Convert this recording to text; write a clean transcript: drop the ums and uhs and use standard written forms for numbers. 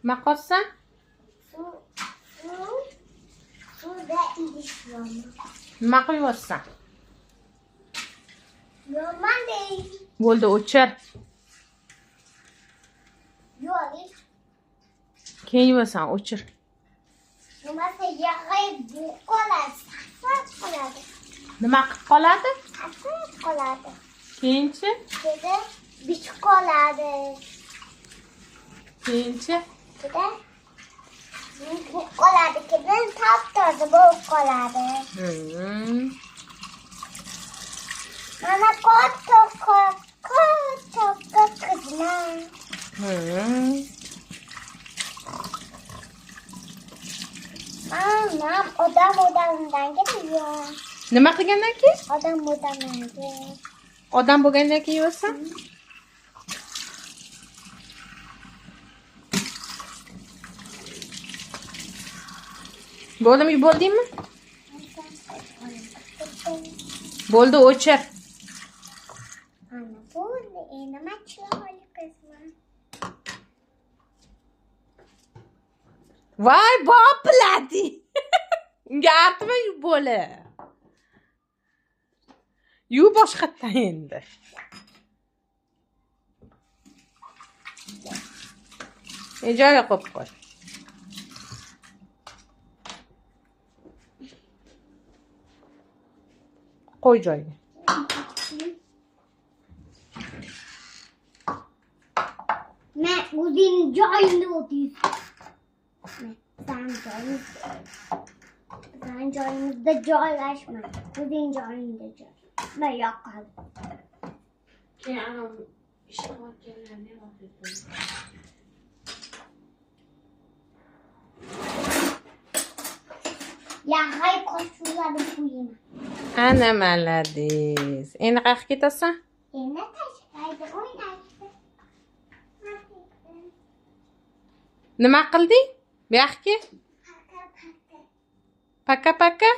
Nima qilyapsan? Suvda idish yuvaman. Nima qilyapsan? Yuvaman dey. Bo'ldi, o'chir. Yuvalish. Keyin yuvasan, o'chir. Yuvmasa yag'ay bu qoladi, sasib qoladi. Nima qilib qoladi? Sasib qoladi. Keyinchi? Keyin bichib qoladi. Keyinchi? Keyin bu qoladi, keyin top-toza bo'lib qoladi. Mana katta qizman. Manam odam bo'lgandan keyin yuvaman. Nima qilgandan keyin? Odam bo'lgandan keyin. Odam bo'lgandan keyin yuvasan? Bo'ldimi, bo'ldingmi? Bo'ldi, o'chir. Ana bo'ldi, endi men chiroyli qizman. Voy, bopladi. Unga artma bo'la. Yuv boshqatdan endi. Joyga qo'yib qo'y. Qo'y joyiga. Men o'zing joyingda o'taysan. Sen joyingizda joylashma. O'zing joyingda joy. Men yoqadi. Keyin anavi ish qilayotganlarni ham olib qo'y. Yag'ay qo'shiladi qo'yma. Ana malades. Endi qayerga ketasan? Endi tashqarida o'ynashdi. Nima qilding? Bu yoqqa? Paka paka. Paka paka.